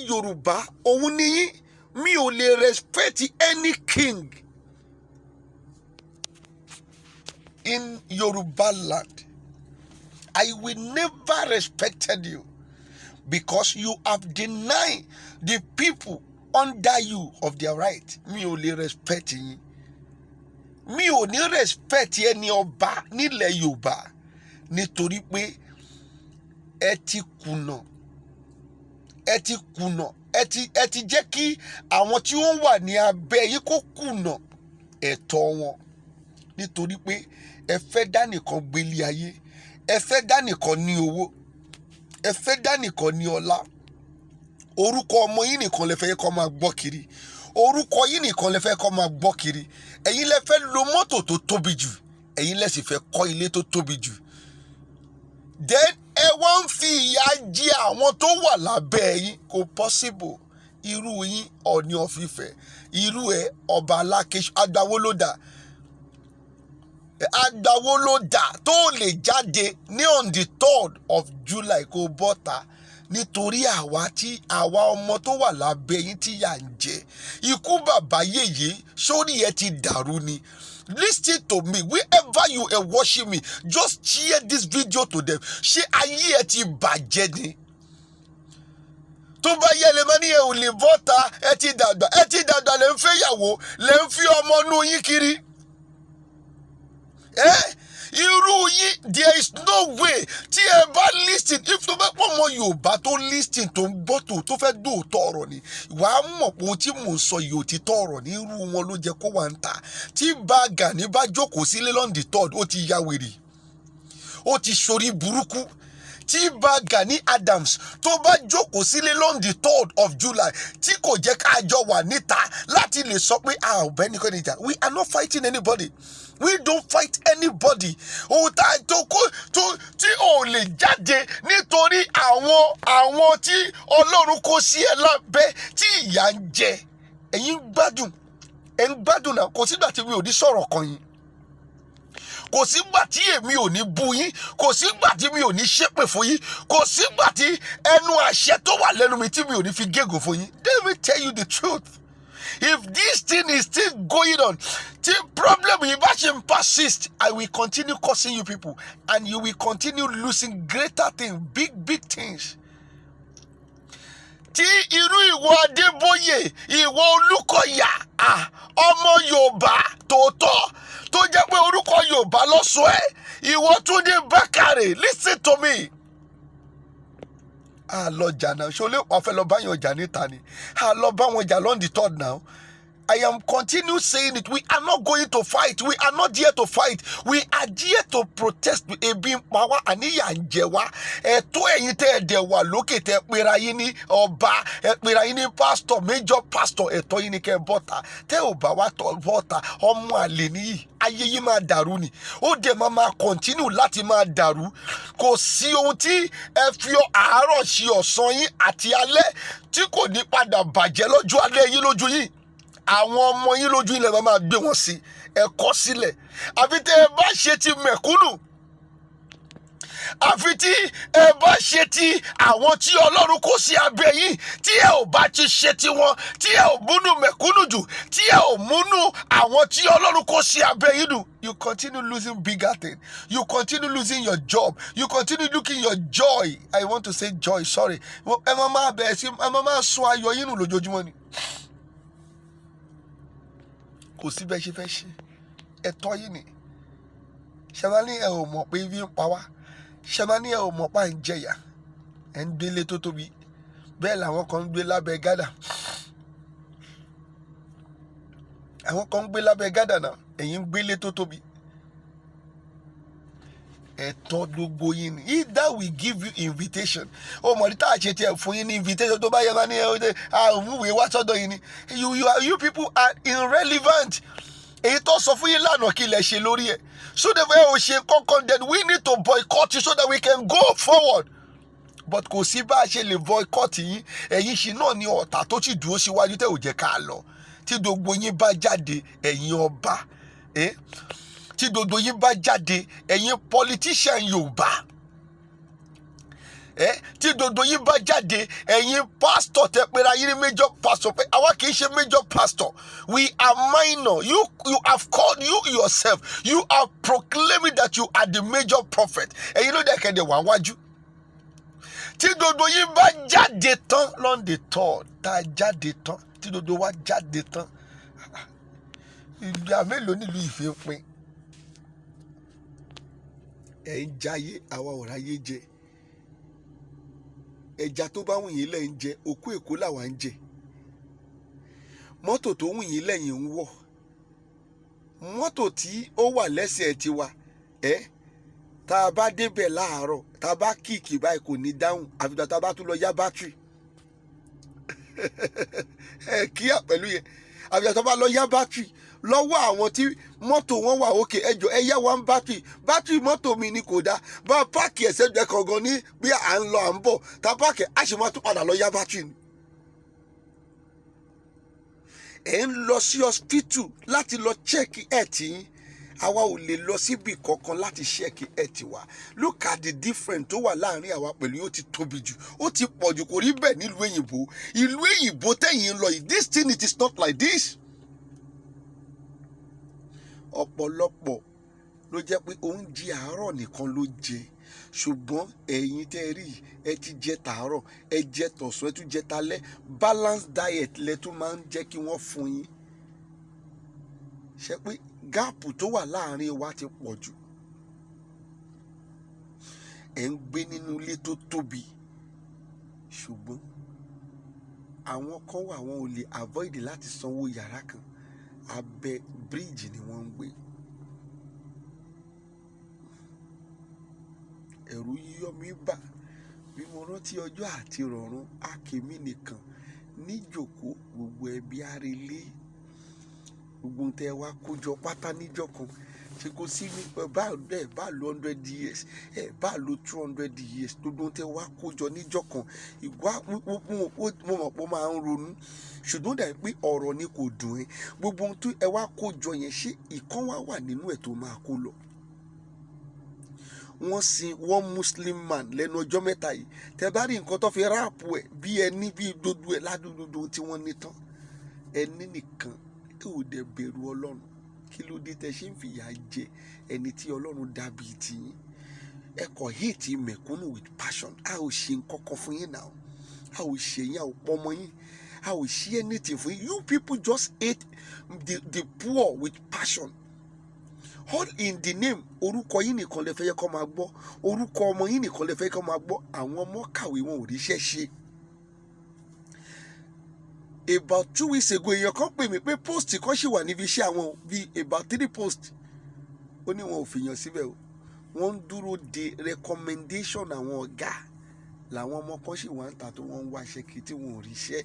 Yorùbá òun níyín. Mi ò lè respect any king in Yorùbá land. I will never respected you because you have denied the people under you of their right. Mi ò lè respect yín. Mi ò ní respect ẹni ọba nílẹ̀ Yorùbá nítorí pé ẹ ti kùnà, ẹ ti kùnà, ẹ ti jẹ́ kí àwọn tí ó wà ní abẹ́ yín kó kùnà ẹ̀tọ́ wọn, nítorí pé ẹ fẹ́ dá nìkan gbélé ayé, ẹ fẹ́ dá nìkan ní owó, ẹ fẹ́ dá nìkan ní ọlá. Orúkọ ọmọ yín nìkan lẹ fẹ́ kó máa gbọ́ kiri, orúkọ yín nìkan lẹ fẹ́ kó máa gbọ́ kiri. Ẹ̀yin lẹ fẹ́ lo mọ́tò tó tóbi jù, ẹ̀yin lẹ sì fẹ́ kọ́ ilé tó tóbi jù. Then ẹ wá ń fi ìyà jẹ àwọn tó wà lábẹ́ yín. Kò possible. Irú yín, Ọọ̀ni of Ifẹ̀, irú ẹ, ọba Aláké, agbawó ló dà? Agbawó ló dà tó lè jáde ní on the 3rd of July kó bọ́ta nítorí àwa tí àwa ọmọ tó wà lábẹ́ yín tí yà ń jẹ? Ikú bàbá yèyé, sórí ẹ ti dàrú ni? Listen to me, wherever you are watching me, just share this video to them. Ṣé ayé ẹ ti bàjẹ́ ni? Tó bá yẹ lè má ní ẹ ò lè bọ́ta. Ẹ ti dàgbà, ẹ ti dàgbà, lè ń fẹ́yàwó, lè ń fi ọmọ inú yín kiri. Ẹ irú yín, there is no way. Tí ẹ bá listen, if tó bá pọ̀ mọ́ Yorùbá tó listen, tó ń gbọ́, tó fẹ́ dóòtọ́ ọ̀rọ̀ ni, wàá mọ̀ pé ohun tí mò ń sọ yìí, òtítọ́ ọ̀rọ̀ ní. Irú wọn ló jẹ́ kó wà ń ta. Tí bá Gani bá jókòó sílé l' on the 3rd, ó ti ya wèrè, ó ti ṣorí burúkú. Tí bá Gani Adams tó bá jókòó sílé l' on the 3rd of July, tí kò jẹ́ ká jọ wà níta láti lè sọ pé a ò bẹ́ nìkan níjà. We are not fighting anybody, we don't fight anybody. Ohun tá a tó kó tó tí ò lè jáde nítorí àwọn tí Ọlọ́run kó sí ẹ lábẹ́ tí ìyà ń jẹ, ẹ̀yin ń gbádùn, ẹ̀ ń gbádùn náà. Kò sígbà tí mi ò ní sọ̀rọ̀ kan yín, kò sígbà tí èmi ò ní bú yín, kò sígbà tí mi ò ní ṣépè fún yín, kò sígbà tí ẹnu àṣẹ tó wà lẹ́nu mi tí mi ò ní fi gégùn fún yín. Let me tell you the truth, if this thing is still going on, tí problem yìí bá ṣe ń persist, I will continue cursing you people and you will continue losing greater things, big big things. Tí irú ìwọ Adébóyè, ìwọ Olúkọ̀yà, ah, ọmọ Yorùbá tòótọ́ tó jẹ́ pé orúkọ Yorùbá ló sọ ẹ́, ìwọ Túndé Bákàrè, listen to me. A lọ jà náà, ṣé o lè wàá fẹ́ lọ bá yàn jà níta ni? A lọ bá wọn jà l' on the 3rd now. I am continue saying it. We are not going to fight. We are not here to fight. We are here to protest. Ebi ń pa wá, àníyà ń jẹ wá. Ẹ̀tọ́ ẹ̀yin tẹ́ ẹ dẹ̀ wà lókè, tẹ́ ẹ pera yín ní ọba, ẹ pera yín ní pastor, major pastor, ẹ̀tọ́ yín ní kẹ́ ẹ bọ́ta. Tẹ́ ò bá wá tọ́ bọ́ta, ọmọ àlè nìyí. Ayé yín máa dàrú ni. Ó dẹ̀ máa continue láti máa dàrú. Kò sí ohun tí ẹ fi àárọ̀ ṣe, ọ̀sán yín àti alẹ́, tí kò ní padà bàjẹ́ lọ́jọ́ alẹ́ yín lójú yín, àwọn ọmọ yín lójú ilẹ̀ máa máa gbé wọn sí ẹ̀kọ́ sílẹ̀. Àfi tẹ́ ẹ bá ṣe ti mẹ̀kúnnù, àfi tí ẹ bá ṣe ti àwọn tí Ọlọ́run kó sí abẹ́ yín. Tí ẹ ò bá ti ṣe tiwọn, tí ẹ ò múnú mẹ̀kúnnù jù, tí ẹ ò múnú àwọn tí Ọlọ́run kó sí abẹ́ yín dùn, you continue losing bigger thing, you continue losing your job, you continue losing your joy. I want to say joy, sorry. Ẹ máa máa bẹ̀rẹ̀ sí, ẹ máa máa sọ ayọ̀ yín nù lójoojúmọ́ ni. Kò sí bẹ́ẹ̀ ṣe fẹ́ ṣe, ẹ̀tọ́ yìí ni. Ṣẹlá ní ẹ ò mọ̀ pé ibi ń pa wá? Ṣẹlá ní ẹ ò mọ̀ pa ń jẹyà? Ẹ̀ ń gbélé tó tóbi, bẹ́ẹ̀ làwọn kan ń gbé lábẹ́ gádà. Àwọn kan ń gbé lábẹ́ gádà náà, ẹ̀yin ń gbélé tó tóbi. Ẹ̀tọ́ gbogbo yín ni. Either we give you invitation, ó mọ̀ ní tá a ṣe tiẹ̀ fún yín ní invitation, tó bá yẹ bá ní ẹ ẹ àmúwèé wá sọ́dọ̀ yín ni. You people are irrelevant. Èyí tó sọ fún yín lánàá, kí ilẹ̀ ṣe lórí ẹ̀? So that ẹ ò ṣe kankan, then we need to boycott you so that we can go forward. But kò sí bá a ṣe lè boycott yín. Ẹ̀yin ṣì náà ní ọ̀tá tó sì dúró síwájú tẹ́ ò jẹ́ ká lọ. Tí gbogbo yín bá jáde, ẹ̀yin ọba, eh? Tí gbogbo yín bá jáde, ẹ̀yin politician Yorùbá, Ẹ tí gbogbo yín bá jáde, ẹ̀yin pastor tẹ pera yín ní major pastor, pé àwa kì í ṣe major pastor, we are minor. You have called you yourself, you are proclaiming that you are the major prophet. Ẹ̀yin ló dẹ̀ kẹ́dẹ̀ wá wájú. Tí gbogbo yín bá jáde tán l' on the third, tá a jáde tán, tí gbogbo wa jáde tán, ìgbà mélòó nílùú ìfẹ́ pin? Ẹ̀ ń jayé, àwa ò ráyé jẹ. Ẹja tó bá wù yín lẹ̀ ń jẹ, òkú Èkó làwa ń jẹ. Mọ́tò tó wù yín lẹ́yìn ń wọ̀, mọ́tò tí ó wà lẹ́sẹ̀ tiwa ẹ́, tá a bá débẹ̀ láàárọ̀, tá a bá kick báyìí, kò ní dáhùn, àfìgbà tá a bá tún lọ yá bátìrì ẹ kíá pẹ̀lú yẹn, àfìgbà tá a bá lọ yá bátìrì lọ́wọ́ àwọn tí mọ́tò wọn wà òkè. Ẹjọ́, ẹ yá wa ń bátìrì, bátìrì mọ́tò mi ni kò dáa. Bá a park ẹ̀sẹ̀ jẹ́ kangan ní bí à ń lọ à ń bọ̀, tá a park, a sì máa tún padà lọ yá bátìrì ni. Ẹ̀ ń lọ sí hospital láti lọ check ẹ̀ tí yín, àwa ò lè lọ síbi kankan láti check ẹ̀ tí wa. Look at the difference tó wà láàrin àwa pẹ̀lú. Ó ti tóbi jù, ó ti pọ̀ jù. Kò rí bẹ́ẹ̀ nílùú èyìnbó. Ìlú èyìnbó tẹ̀yìn ń lọ yìí, this thing, it is not like this. Ọ̀pọ̀lọpọ̀ ló jẹ́ pé oúnjẹ àárọ̀ nìkan ló jẹ, ṣùgbọ́n ẹ̀yin tẹ́ ẹ rí, ẹ ti jẹ tàárọ̀, ẹ jẹ tọ̀sán, ẹ tún jẹ talẹ́. Balanced diet lẹ tún máa ń jẹ́ kí wọ́n fún yín. Ṣe pé gap tó wà láàrin wa ti pọ̀ jù. Ẹ̀ ń gbé nínú ilé tó tóbi, ṣùgbọ́n àwọn kan wà, wọn ò lè avoid láti sanwó yàrá kan, abẹ́ bíríìjì ni wọ́n ń gbé. Ẹ̀rù yíyọ́ mi bà bí mo rántí ọjọ́ àti rọ̀run akèmí nìkan níjòkó, gbogbo ẹbí arelé, gbogbo ohun tẹ́ ẹ wá kójọ pátá níjọ́ kan ṣe kó sí ní ẹ bá ẹ bá lo 100 years, ẹ bá lo 200 years, gbogbo ohun tẹ́ wá kójọ níjọ́ kan ìwà. Mo mọ̀ pé ó máa ń ronú, ṣùgbọ́n dàbí pé ọ̀rọ̀ ni kò dùn ẹ́. Gbogbo ohun tó ẹ wá kójọ yẹn, ṣé ìkan wá wà nínú ẹ̀ tó máa kó lọ? Wọ́n sin one Muslim man lẹ́nu ọjọ́ mẹ́ta yìí. Tẹ́ bá rí nǹkan tó fi wrap ẹ̀, bí ẹni bí gbogbo ẹ̀ ládùúgbò tí wọ́n ní tán, ẹni nìkan ẹ ò dẹ̀ bẹ̀rù Ọlọ́run. Kí ló dé tẹ́ ṣe ń fìyà jẹ ẹni tí Ọlọ́run dàbí tiyín? Ẹ kò hate mẹ̀kúnnù with passion. A ò ṣe nǹkan kan fún yín náà, a ò ṣe yín, a ò pọ́nmọ yín, a ò ṣe anything fún yín. You people just hate the poor with passion, all in the name orúkọ yín nìkan lè fẹ́ yẹ kó máa gbọ́, orúkọ ọmọ yín nìkan lè fẹ́ kó máa gbọ́. Àwọn ọmọ kàwé, wọn ò ríṣẹ́ ṣe. About 2 weeks ago, èèyàn kan pè mí pé post kan ṣì wà níbi iṣẹ́ àwọn, bíi about three post. Ó ní wọn ò fìyàn síbẹ̀ o, wọ́n ń dúró de recommendation àwọn ọ̀gá. Làwọn ọmọ kan ṣì wà ń ta tó wọ́n ń wáṣẹ́ kí tí wọn ò ríṣẹ́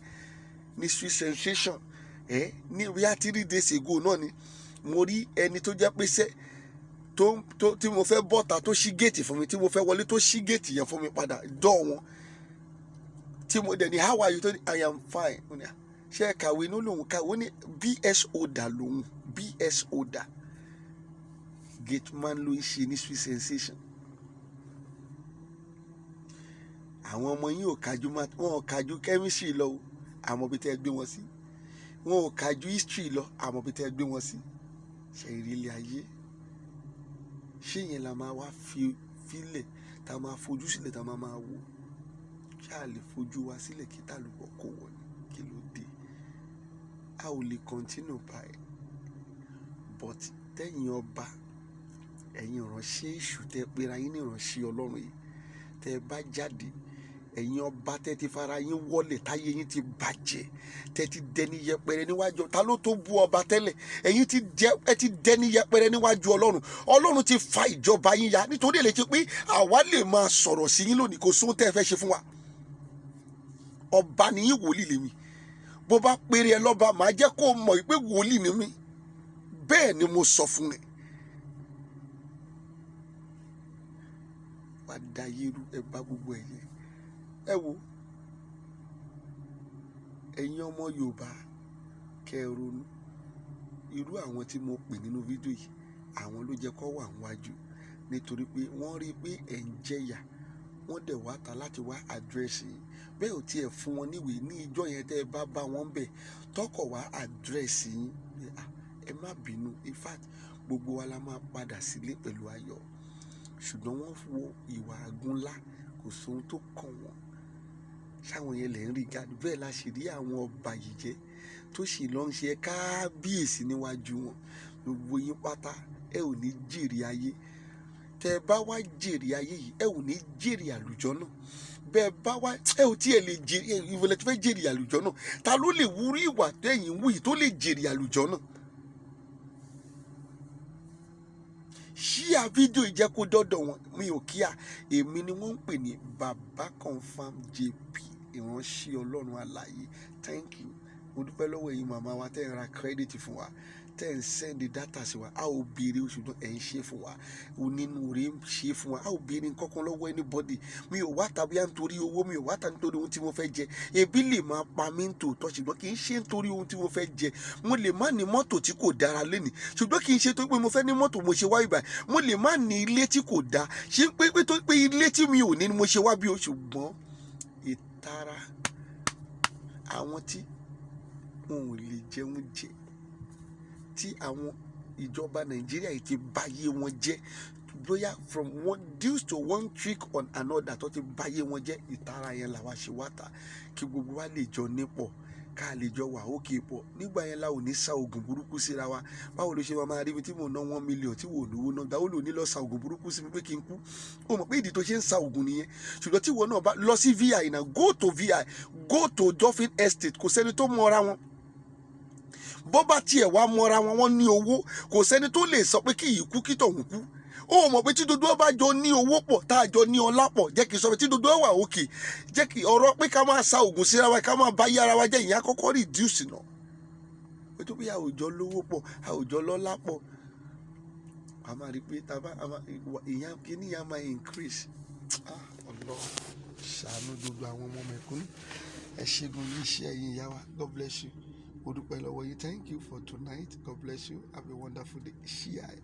ní Sweet Sensation. Ẹ ní bíi 3 days ago náà ni mo rí ẹni tó jẹ́ pé sẹ́ tó tí mo fẹ́ bọ́ta, tó ṣí géètì fún mi, tí mo fẹ́ wọlé, tó ṣí géètì yẹn fún mi padà dọ́ wọn, tí mo dẹ̀ ní, "How are you?" Tó ní, "I am fine." Mo ní, "Ṣé ẹ kàwé?" Ní lòun kàwé. Ó ní BS holder lòun, BS holder, gate man ló ń ṣe ní Sweet Sensation. Àwọn ọmọ yín ò kájú, wọn ò kájú chemistry lọ o, àmọ́ bí tẹ́ ẹ gbé wọn sí. Wọn ò kájú history lọ, àmọ́ bí tẹ́ ẹ gbé wọn sí. Ṣe ìrírí ayé, ṣé yẹn la máa wá fi filẹ̀, tá a máa fojú sílẹ̀, tá a máa máa wò? Ṣáà lè fojú wa sílẹ̀ kí tàlùbọ̀ kó wọ̀ ni? Kí ló dé? A ò lè continue báyìí. But tẹ́yìn ọba, ẹ̀yin ìránṣẹ́ èṣù tẹ́ pera yín ní ìránṣẹ́ Ọlọ́run yìí, tẹ́ ẹ bá jáde, ẹ̀yin ọba tẹ́ ti fara yín wọlé, táyé yín ti bàjẹ́, tẹ́ ti dẹni yẹpẹrẹ níwájú. Ta ló tó bú ọba tẹ́lẹ̀? Ẹ̀yin ti jẹ, ẹ ti dẹni yẹpẹrẹ níwájú Ọlọ́run. Ọlọ́run ti fa ìjọba yín ya. Nítorí èlé ti pé àwa lè máa sọ̀rọ̀ sí yín lónìí, kò sóhun tẹ́ ẹ fẹ́ ṣe fún wa. Ọba ni yín, wòlíì lèmi. Bó bá péré ẹ lọ́ba, màá jẹ́ kó mọ̀ pé wòlíì ni mí. Bẹ́ẹ̀ ni mo sọ fún ẹ. Wàá da yérú, ẹ bá gbogbo ẹ yẹ. Ẹ wo, ẹ̀yin ọmọ Yorùbá, kẹ́ ẹ ronú. Irú àwọn tí mo pè nínú fídíò yìí, àwọn ló jẹ́ kó wà níwájú, nítorí pé wọ́n rí i pé ẹ̀ ń jẹ̀yà. Wọ́n dẹ̀ wá ta láti wá address yín. Bẹ́ẹ̀ ò tiẹ̀ fún wọn níwèé ní ìjọ yẹn, tẹ́ ẹ bá bá wọn bẹ̀ tọkọ̀ wá address yín, "Ah, ẹ má bínú." In fact, gbogbo wa la máa padà sílé pẹ̀lú ayọ̀. Ṣùgbọ́n wọ́n wo ìwà àgúnlá, kò sóhun tó kàn wọ́n. Sáwọn yẹn lè ń rí gàdú bẹ́ẹ̀ la sì rí àwọn ọba yìí jẹ́ tó sì lọ ń ṣe kábíyèsí níwájú wọn. Gbogbo yín pátá, ẹ ò ní jèrè ayé. Tẹ ẹ bá wá jèrè ayé yìí, ẹ ò ní jèrè àlùjọ náà. Bẹ́ẹ̀ bá wá, ẹ ò tiẹ̀ lè jèrè ìwọlẹ̀ tó fẹ́ jèrè àlùjọ náà. Ta ló lè wúrí ìwà tẹ̀yìn wù yìí tó lè jèrè àlùjọ náà? Share fídíò yìí, jẹ́ kó dọ́dọ̀ wọn. Mi ò kíá, èmi ni wọ́n ń pè ní Baba Confam JP, ìránṣẹ́ Ọlọ́run alààyè. Thank you. Mo dúpẹ́ lọ́wọ́ ẹ̀yin màmá wa tẹ́ ń ra credit fún wa, tẹ́ ń send data sí wa. A ò béèrè, ṣùgbọ́n ẹ̀ ń ṣe fún wa. Onínúure ń ṣe fún wa. A ò béèrè nǹkan kan lọ́wọ́ anybody. Mi ò wá tàbí à ń torí owó, mi ò wá tà nítorí ohun tí mo fẹ́ jẹ. Ebi lè máa pa mí ń tòótọ́, ṣùgbọ́n kì í ṣe nítorí ohun tí mo fẹ́ jẹ. Mo lè má ní mọ́tò tí kò dára lénìí, ṣùgbọ́n kì í ṣe tó pé mo fẹ́ ní mọ́tò mo ṣe wá ibà. Mo lè má ní ilé tí kò dáa, ṣé pé tó pé ilé tí mi ò ní ni mo ṣe wá bí o. Ṣùgbọ́n ìtara àwọn tí wọn ò lè jẹun jẹ, tí àwọn ìjọba Nàìjíríà yìí ti báyé wọn jẹ́, bóyá from one due to one trick on another tó ti báyé wọn jẹ́, ìtara yẹn làwa ṣe wá ta kí gbogbo wa lè jọ nípọ̀, ká lè jọ wà ókè pọ̀. Nígbà yẹn la ò ní sa oògùn burúkú síra wa. Báwo ló ṣe máa rí mi tí mò ń ná 1 million tí wò lówó náà? Gbàwó lò ní lọ sa oògùn burúkú sí mi pé kí n kú? Ó mọ̀ pé ìdí tó ṣe ń sa oògùn nìyẹn. Ṣùgbọ́n tí ìwọ náà bá lọ sí VI náà, go to VI, go to Dolphin Estate, kò sẹ́ni tó mọra wọn. Bó bá tiẹ̀ wá mọ́ra wọn, wọ́n ní owó, kò sẹ́ni tó lè sọ pé kí yìí kú kí tọ̀hún kú. Ó mọ̀ pé tí dodo bá jọ ní owó pọ̀, tá a jọ ní ọlá pọ̀, jẹ́ kí n sọ pé tí dodo wà òkè, jẹ́ kí ọ̀rọ̀ pé ká máa sa oògùn síra wa, ká máa bá yí ara wa jẹ́, ìyẹn àkọ́kọ́ reduce náà. Pé tó bí àwùjọ lówó pọ̀, àwùjọ lọ́lá pọ̀, a máa rí i pé tá a bá ìyẹn kíní yẹn á máa increase. Ah, Ọlọ́run ṣàánú gbogbo àwọn ọmọ mẹ̀kúnnù. Ẹ ṣé gan ní iṣẹ́ yín, ìyá wa. God bless you. Mo dúpẹ́ lọ́wọ́ yín. Thank you for tonight. God bless you. Have a wonderful day. Share.